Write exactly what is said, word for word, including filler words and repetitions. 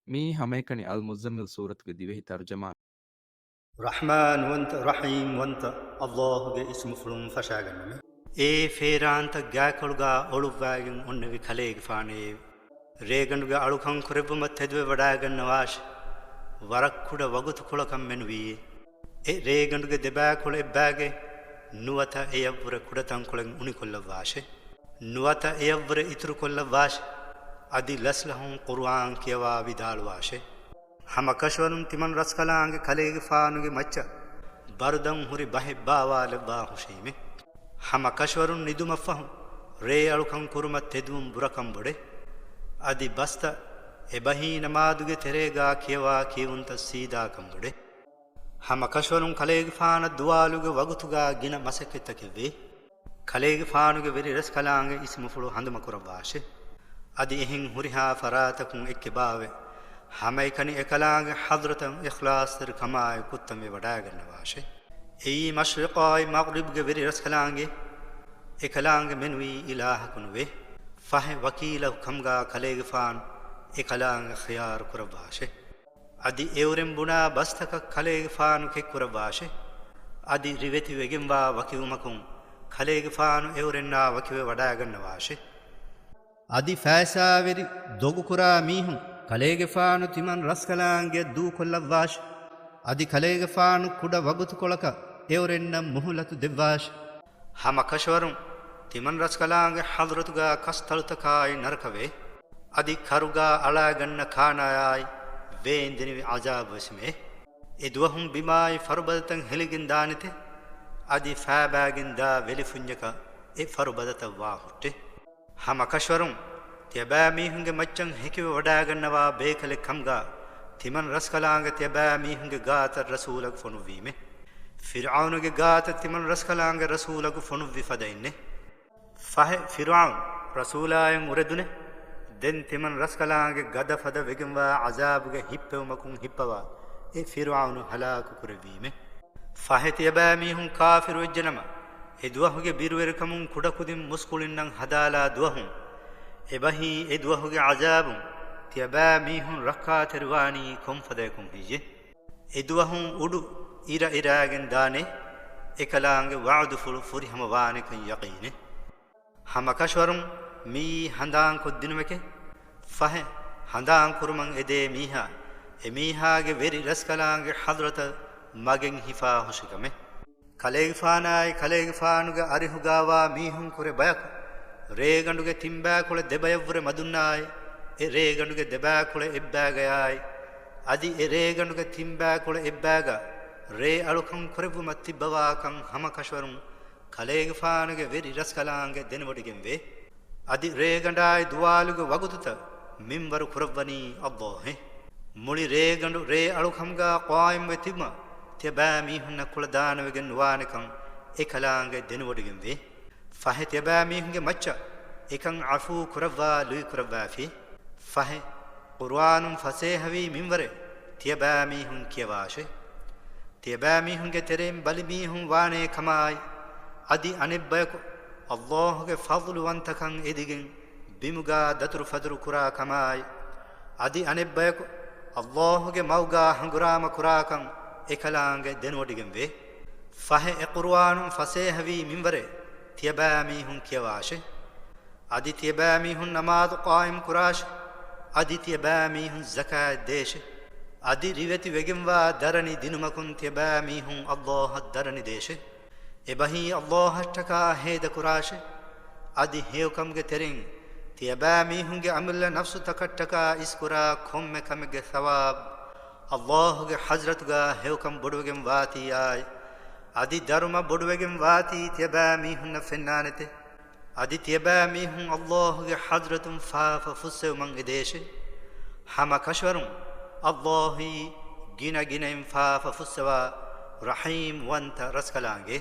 މިއީ ހަމައެކަނި އަލް މުއްޒައްމިލް ސޫރަތުގެ ދިވެހި ތަރުޖަމާ. ރަޙްމާންވަންތަ، ރަޙީމްވަންތަ އައްލާހުގެ އިސްމުފުޅުން ފަށާގަންނަމެ. އޭ ފޭރާންތައް ގާކޮޅުގާ އޮޅުއްވާގެން އޮންނެވި ކަލޭގެފާނޭ! ރޭގަނޑުގެ އަޅުކަން ކުރެއްވުމަށް ތެދުވެވަޑާގަންނަވާށި. ވަރަށް ކުޑަ ވަގުތުކޮޅަކަށް މެނުވީ. އެ ރޭގަނޑުގެ ދެބާކޮޅު އެއްބާގެ ނުވަތަ އެޔަށްވުރެ ކުޑަތަންކޮޅެއް އުނިކޮށްލައްވާށެ. ނުވަތަ އެޔަށްވުރެ އިތުރުކޮށްލައްވާށި. އަދި ލަސްލަހުން ޤުރުއާން ކިޔަވާ ވިދާޅުވާށެ. ހަމަކަށަވަރުން ތިމަން ރަސްކަލާނގެ ކަލޭގެފާނުގެ މައްޗަށް ބަރުދަން ހުރި ބަހެއް ބާވާލައްވާ ހުށީމެ. ހަމަކަށަވަރުން ނިދުމަށްފަހު ރޭ އަޅުކަން ކުރުމަށް ތެދުވުން ބުރަކަން ބޮޑެ. އަދި ބަސްތައް އެބަހީ ނަމާދުގެ ތެރޭގާ ކިޔަވާ ކިޔެވުންތައް ސީދާކަން ބޮޑެ. ހަމަކަށަވަރުން ކަލޭގެފާނަށް ދުވާލުގެ ވަގުތުގާ ގިނަ މަސައްކަތްތަކެއްވޭ. ކަލޭގެފާނުގެ ވެރި ރަސްކަލާނގެ އިސްމުފުޅު ހަނދުމަކުރައްވާށެ. އަދި އެހެން ހުރިހާ ފަރާތަކުން އެއްކެބާވެ، ހަމައެކަނި އެކަލާނގެ ޙަޟްރަތަށް އިޚްލާޞްތެރިކަމާއެކު ކުއްތަންވެވަޑާގަންނަވާށެ. އެއީ މަޝްރިޤާއި މަޣްރިބްގެ ވެރި ރަސްކަލާނގެ، އެކަލާނގެ މެނުވީ އިލާހަކު ނުވޭ. ފަހެ ވަކީލަކު ކަމުގާ ކަލޭގެފާނު އެކަލާނގެ ޚިޔާރު ކުރައްވާށެ. އަދި އެއުރެން ބުނާ ބަސްތަކަށް ކަލޭގެފާނު ކެއްކުރައްވާށެ. އަދި ރިވެތި ވެގެންވާ ވަކިވުމަކުން ކަލޭގެފާނު އެއުރެންނާ ވަކިވެ ވަޑާގަންނަވާށެ. އަދި ފައިސާވެރި ދޮގުކުރާ މީހުން ކަލޭގެފާނު ތިމަން ރަސްކަލާނގެ ދޫކޮށްލައްވާށެ. އަދި ކަލޭގެފާނު ކުޑަ ވަގުތުކޮޅަކަށް އެއުރެންނަށް މުހުލަތު ދެއްވާށެ. ހަމަ ކަށަވަރުން ތިމަން ރަސްކަލާނގެ ޙަޟްރަތުގާ ކަސްތަޅުތަކާއި ނަރަކަވޭ. އަދި ކަރުގާ އަޅާގަންނަ ކާނާޔާއި ވޭއިންދެނިވި ޢަޒާބުވެސް މޭ. އެ ދުވަހުން ބިމާއި ފަރުބަދަތައް ހެލިގެން ދާނެތެ. އަދި ފާބާގެން ދާ ވެލިފުންޏަކަށް އެ ފަރުބަދަތައް ވާ ހުއްޓެ. ހަމަ ކަށަވަރުން ތިޔަބައިމީހުންގެ މައްޗަށް ހެކިވެވަޑާގަންނަވާ ބޭކަލެއް ކަމުގާ ތިމަން ރަސްކަލާނގެ ތިޔަބައިމީހުންގެ ގާތަށް ރަސޫލަކު ފޮނުއްވީމެ. ފިރްޢައުނުގެ ގާތަށް ތިމަން ރަސްކަލާނގެ ރަސޫލަކު ފޮނުއްވި ފަދައިންނެ. ފަހެ ފިރްޢައުނު ރަސޫލާއިން އުރެދުނެ. ދެން ތިމަން ރަސްކަލާނގެ ގަދަ ފަދަ ވެގެންވާ ޢަޒާބުގެ ހިއްޕެވުމަކުން ހިއްޕަވާ އެ ފިރްޢައުނު ހަލާކު ކުރެއްވީމެ. ފަހެ ތިޔަބައިމީހުން ކާފިރުވެއްޖެނަމަ، އެ ދުވަހުގެ ބިރުވެރިކަމުން ކުޑަކުދިން މުސްކުޅިންނަށް ހަދާލާ ދުވަހުން، އެބަހީ އެ ދުވަހުގެ ޢަޒާބުން ތިޔަބައިމީހުން ރައްކާތެރިވާނީ ކޮންފަދައަކުން ހެއްޔެ؟ އެ ދުވަހުން އުޑު އިރައިރާގެން ދާނެ، އެކަލާނގެ ވަޢުދުފުޅު ފުރިހަމަވާނެކަން ޔަޤީނެ. ހަމަ ކަށަވަރުން މިއީ ހަނދާންކޮށްދިނުމެކެ. ފަހެ ހަނދާންކުރުމަށް އެދޭ މީހާ، އެ މީހާގެ ވެރި ރަސްކަލާނގެ ޙަޟްރަތަށް މަގެއް ހިފާ ހުށިކަމެ. ކަލޭގެފާނާއި ކަލޭގެފާނުގެ އަރިހުގާވާ މީހުން ކުރެ ބަޔަކު، ރޭގަނޑުގެ ތިންބައިކުޅެ ދެބަޔަށްވުރެ މަދުންނާއި، އެ ރޭގަނޑުގެ ދެބައިކުޅެ އެއްބައިގަޔާއި، އަދި އެ ރޭގަނޑުގެ ތިންބައިކުޅެ އެއްބައިގަ ރޭ އަޅުކަން ކުރެއްވުމަށް ތިއްބަވާކަން ހަމަ ކަށަވަރުން ކަލޭގެފާނުގެ ވެރި ރަސްކަލާނގެ ދެނެވޮޑިގެންވޭ. އަދި ރޭގަނޑާއި ދުވާލުގެ ވަގުތުތައް މިންވަރު ކުރައްވަނީ އައްލާހެ. މުޅި ރޭގަނޑު ރޭ އަޅުކަމުގާ ޤާއިމްވެ ތިބުމަށް ތިޔަބައިމީހުންނަށް ކުޅަދާނަވެގެން ނުވާނެކަން އެކަލާނގެ ދެނެވޮޑިގެންވޭ. ފަހެ ތިޔަބައިމީހުންގެ މައްޗަށް އެކަން ޢަފޫ ކުރައްވާ ލުއިކުރައްވާފި. ފަހެ ޤުރުއާނުން ފަސޭހަވީ މިންވަރެއް ތިޔަބައިމީހުން ކިޔަވާށެ. ތިޔަބައިމީހުންގެ ތެރެއިން ބަލިމީހުން ވާނޭ ކަމާއި، އަދި އަނެއްބަޔަކު އައްލާހުގެ ފަޟްލުވަންތަކަން އެދިގެން ބިމުގާ ދަތުރުފަތުރު ކުރާ ކަމާއި، އަދި އަނެއްބަޔަކު އައްލާހުގެ މަގުގާ ހަނގުރާމަ ކުރާކަން އެކަލާނގެ ދެނެވޮޑިގެންވޭ. ފަހެ އެ ޤުރުއާނުން ފަސޭހަވީ މިންވަރެއް ތިޔަބައިމީހުން ކިޔަވާށެ. އަދި ތިޔަބައިމީހުން ނަމާދު ޤާއިމް ކުރާށެ. އަދި ތިޔަބައިމީހުން ޒަކާތް ދޭށެ. އަދި ރިވެތި ވެގެންވާ ދަރަނި ދިނުމަކުން ތިޔަބައިމީހުން އައްލާހަށް ދަރަނި ދޭށެ. އެބަހީ އައްލާހަށްޓަކާ ހޭދަކުރާށެ. އަދި ހެޔޮކަމުގެ ތެރެއިން ތިޔަބައިމީހުންގެ އަމިއްލަ ނަފްސުތަކަށްޓަކާ އިސްކުރާ ކޮންމެ ކަމެއްގެ ޘަވާބު އައްލާހުގެ ޙަޟްރަތުގާ ހެޔޮކަން ބޮޑުވެގެން ވާތީއާއި، އަދި ދަރުމަ ބޮޑުވެގެން ވާތީ ތިޔަބައިމީހުންނަށް ފެންނާނެތެ. އަދި ތިޔަބައިމީހުން އައްލާހުގެ ޙަޟްރަތުން ފާފަ ފުއްސެވުމަށް އެދޭށެ. ހަމަ ކަށަވަރުން އައްލާހީ ގިނަ ގިނައިން ފާފަ ފުއްސަވާ ރަޙީމް ވަންތަ ރަސްކަލާނގެ.